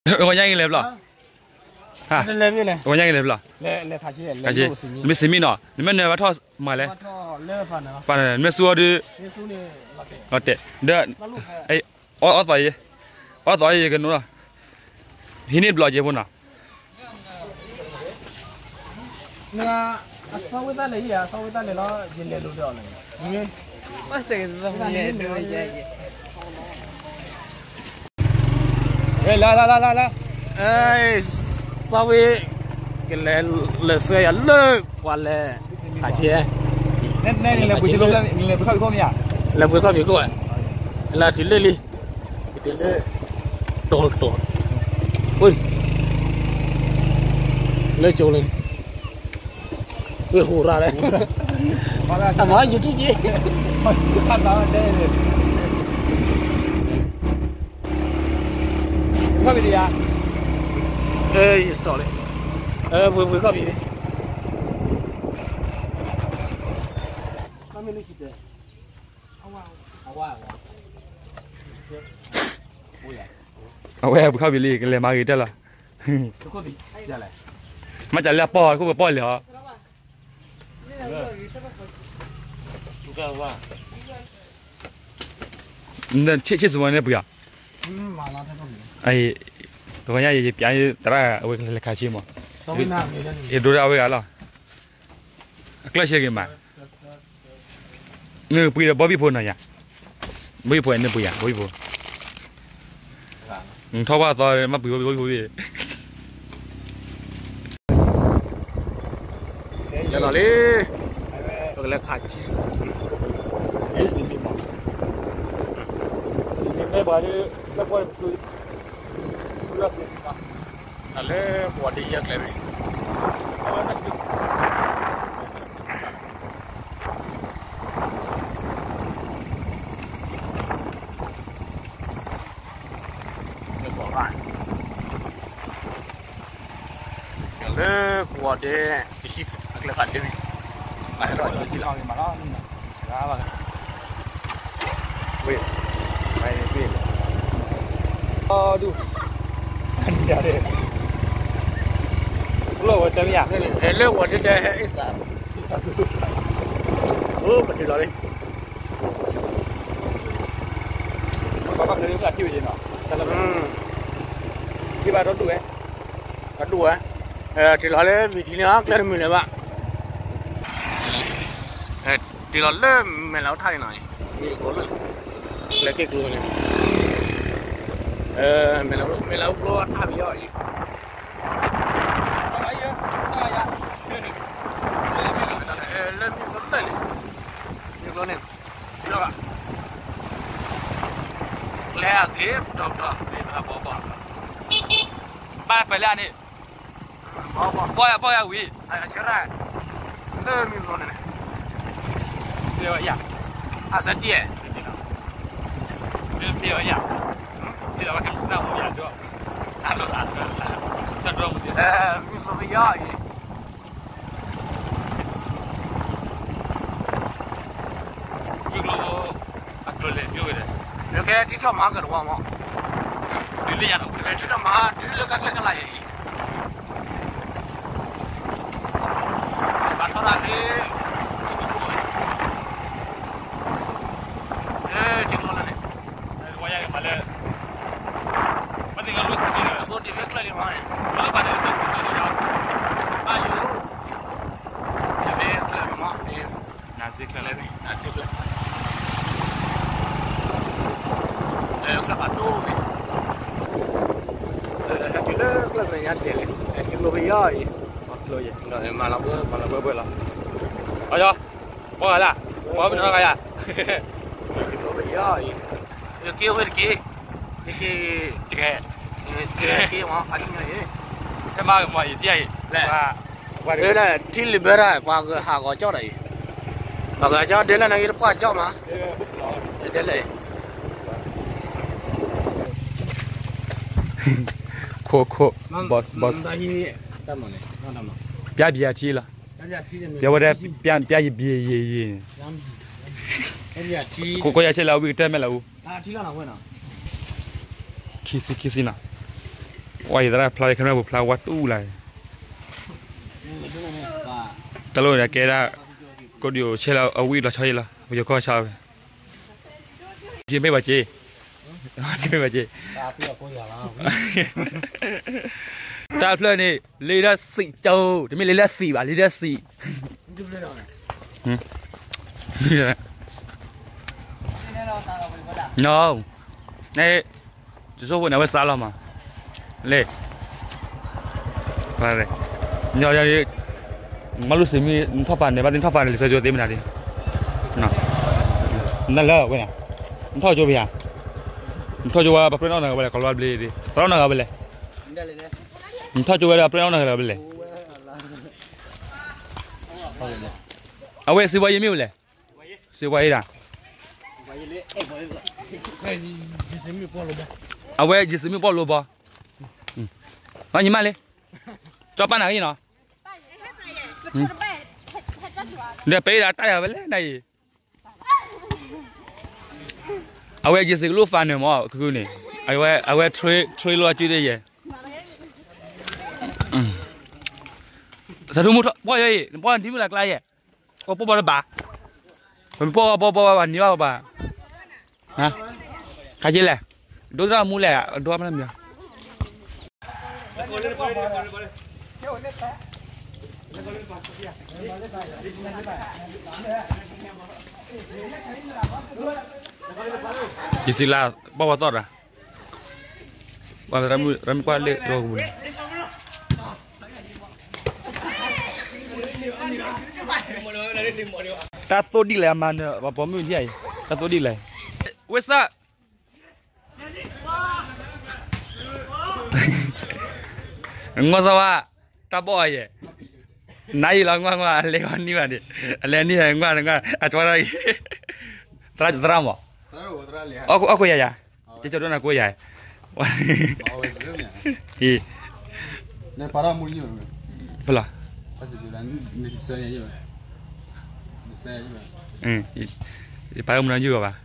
ဂီၤညါအံၤလဲၤဘျီ, ဂီၤညါအံၤလဲၤဘျီ, နမ့ၢ်စံးမံနီၤ နမ့ၢ်နၢၤဘၣ်ထီၣ်မၤလဲၣ်, နမ့ၢ်စူအီၤဒုး, ဒီး, အီၣ်သီယဲ, အီၣ်သီယဲကနိလီၤ, ဟံးန့ၢ်ဘျီကဲဖိနီၤ နအသီဝဲတၢ်လဲၤယဲ အသီဝဲတၢ်လဲၤလီၤ ယလဲၤလိၤဒီးအီၤလဲၣ်, လၢလၢလၢလၢလၢ, သီဝဲ, ကလဲၤလၢဆှၢယၤလၢပှၤလဲၤ, ခးဆဲ, လဲၤပှ့ၤခီၣ်ဖံးခိၣ်မ့ၢ်ဧါ, လဲၤပှ့ၤခီၣ်ဖံးခိၣ်, လၢတုၤလၢလံ, ကတုၤလၢ, တီတီ, လၢကၠိလၢ ဝ့ၢ်ဟူးရၣ်လၢ, အမၤယူၤထူၣ်က့, ယစတီၢ်လံ, ပှ့ၤပှ့ၤခီၣ်ဖံး, အဝဲပှ့ၤခီၣ်ဖံးလံ ကလဲၤမၤဂ့ၤတၢ်လီၤ, မ့ၢ်ကလၢအပီၢ် ခိၣ်ပပီၢ်လဲၤဟီ ဆ့ၣ်ဆ့ၣ်စမီန့ၣ်ပှ့ၤဧါ, တဂီၤညါယပျးသရၣ်အဝဲလဲၤခးဆ့မး, ယဒိတၢ်အဝဲဂၤလီၤ, အကျၢၢ်ဆ့ဂ့ၤမး, နပှ့ၤဒီးဘီဘံၣ်ဖိနီၤယၤ, ဘီဘံၣ်ဖိန့ၣ်ပှ့ၤယၤ ဘီဘံၣ်ဖိ, ထီၣ်ဘၣ်သီမ့ၢ်ပှ့ၤဘီဘံၣ်ဖိဘ့ၣ် လဲၤလီၤလံ, ပကလဲၤခးဆံ, တၢ်လၢကဝီၤဒ့ယဲၢ်ကျဲမ့ၢ် လၢကဝီၤဒ့, အကျဲဖးဒ့န့ၣ်, မၤဟဲထီၣ်ကၠိကံလီၤ, ဝ့ၢ်, ဒူၣ်, လၢဝဲတဲမ့ၢ်ဧါ, လၢဝဲတဲတဲဟဲအ့ၣ်သး, အိၣ်ကတုၤလီၤလံ ဘၣ်ဘၣ်ကလၢဘၣ်ထံၣ်ဝဲနီၤ, ထံၣ်ဘၣ်ဒီဒူၣ်ဝဲ, ဒီဒူၣ်ဝဲ, တုၤလီၤလၢမ့ၢ်ထံလံနီၤ ကျဲတမုာ်လၢၤဘၣ်, တုၤလီၤလၢမဲာ်လၤအိၣ်ထါလံနီၤ, လၢက့ၢ်ကျိန့ၣ်, မဲာ်လၤအိၣ်ကျိထါပယီၤအံၤ, လၢမ့ၢ်ကျိန့ၣ်, မ့ၢ်ကျိန့ၣ်, ကျဲအဂ့ၤပတီၢ်ပတီၢ်, ဘၣ်ပှဲၤလၢအန့ၣ်, ပီၢ်ယၤပီၢ်ယၤဝံၤ, လၢမ့ၢ်ကျိန့ၣ်, အစတံ, မ့ၢ်ယၤ, မ့ၢ်လီၤဘၣ်ကနၣ်မ့ၢ်ယၤ, မ့ၢ်ကျိပယီၤအံၤ အကျိၤလဲၤမ့ၢ်ဝဲဒၣ်, ကဲထံထီၣ်မၤကဒီးဝဲမး, ထံထီၣ်မၤ တုၤလၢကကျဲကလးယဲအံၤ, ဘၣ်ထီၣ်ဒၣ်လၢ, ထံကျိလၢန့ၣ်, အဘိတ့ၢ်ဖဲကျၢၢ်လံမးန့ၣ်, ဘၣ်ယိၣ်, တ့ၢ်ဖဲကျၢၢ်လံမးန့ၣ်, နစ့ကျၢၢ်, ကျၢၢ်ဖးဒိၣ်ဝဲ, တုၤလၢကျၢၢ်မဲာ်ညါတဲာ်လဲၣ်, ထံကျိပယီၤအံၤ, မၤလီၤဘှဲဘှဲလီၤ, အယီၤ, ပှၤဂၤလၢ, ပှၤမနုၤဂၤယၤ, ထံကျိပယီၤအံၤ, ယက့ၤဝဲတက့ၢ်, ယက့ၤ, ယက့ၤမး အါကညီအံၤ, ဟဲမၤကမၤယံၤတယံၤ, လၢ, ထံလံၤဘဲဒၣ် ပှၤကဟးဂီၤကၠီၣ်ဒီးအံၤ, ပှၤကဟးကၠီၣ်ဒ်လဲၣ်န့ၣ် ယတပှၢ်ကၠီၣ်မး, ဒ်လဲၣ်အံၤ, ခိၣ်ခိၣ်, ဘီး, ဘီး, ပျၢ်ပယၤထံလီၤ, ပျၢ်ဝဲဒၣ်, ပျၢ်ယဘံယံၤယံၤန့ၣ်, ခိၣ်ခိၣ်ယၤဆဲးလၢအဝံၣ်ကတၢၢ်မဲာ်လၢအူ, ခံဆံခံဆံနီၤ, ဝါယသရၣ်ဖျါလၢ camera ပူၤဖျါဝါတူၢ်လၢ်, တၢ်လိၣ်န့ၣ်ကဲဒၣ် ကိးဒံးအိၣ်ဆဲးလီၤအဝံၣ်လီၤဆီအံၤလီၤ ပယီၤကီၢ်ဆါဝဲ, ယမ့ၢ်ဘၣ်က့, ယမ့ၢ်ဘၣ်က့, တၢ်ဖျၢၣ်န့ၣ် လ့ဒၢစံးကၠိ, တမ့ၢ်လ့ဒၢစံးဘၣ် လ့ဒၢစံး, နီၢ်, န့ၣ် ယဆိကမိၣ်န့ၣ် အဝဲစးလီၤမး, လ့, မၤလိစံးမံ နထီၣ်ဖးန့ၣ် ဘၣ်သ့ၣ်နထီၣ်ဖးန့ၣ် လံာ်စီဆှံသ့မနုၤဒ်, နလၢဝဲန့ၣ်, နထီၣ်ကၠိဖဲဧါ, နထီၣ်ကၠိဝဲ ပှၤပြၢနီၣ်နဂၤဝဲလဲၣ် ကီၤလၤဝါဘျ့ဒ် သရၣ်နီၣ်ဂၤဝဲလဲၣ်, နထီၣ်ကၠိဝဲဒီးပှၤပြၢနီၣ်နဂၤဝဲလဲၣ်, အဝဲစံးဝဲယမ့ၢ်ဝဲလဲၣ်, စံးဝဲအံၤဒၣ် အဝဲယစံးမ့ၢ်ပီၣ်လိဘီ, ညီမလေး, ကၠီပၢ်နၤဂ့ၤနီၤ, ဒီးပဲဒၣ်တၢ်ယၤဝဲလဲၣ်နၤအံၤ, အဝဲယစံးကလိၣ်ဖးန့ၣ်မး ခုခုန့ၣ်, အဝဲ train လိာ်အစုတယဲၢ်, စးထူမူထီၣ်ပီၢ်ယၤအံၤ နပီၢ်နထံမုၢ်လၢ်ကျါယဲၢ်, ပီၢ်ပီၢ်ဘၣ်တဘၣ်, ပီၢ်ပီၢ်ပီၢ်ပီၢ်ဘၣ်နံၤဘၣ်ဘၣ်, ခါက့လဲၣ်, ဒိသရၣ်မူလဲၣ် ဒိမနမံၤ ယစံးလၢ ဘၣ်ဝဲသီၣ်တၢ်, ရမ့ၢ်ကွၢ်လၢတြီကပူၤန့ၣ်, တၢ်သိၣ်ဒံၣ်လဲၣ်အမၤနၢၤ ပှၤပိာ်မုၣ်ဒံးအံၤ, တၢ်သိၣ်ဒံၣ်လဲၣ်, ဝ့ၢ်စၢ် ငီၢ်စၢ်ဝါ, တၢ်ဘီၣ်အယဲၢ်, နၤအံၤလီၤ ငွၢ်ငွၢ် အလဲၤဂီၤနံၣ်ဘၣ်န့ၣ်, အလဲၤနံၣ်ဟဲငွၢ်ငွၢ် အကၠီတၢ်အံၤ, သရၣ်သရၣ်မး, အီၣ်ခိၣ်ယၤယၤ, ယကၠီဒိၣ်နၤကိးယၤ, အံၤ, ဖဲလီၤ, ယပာ်လၢမနုၤယုၢ်ဂီၤဘၣ်.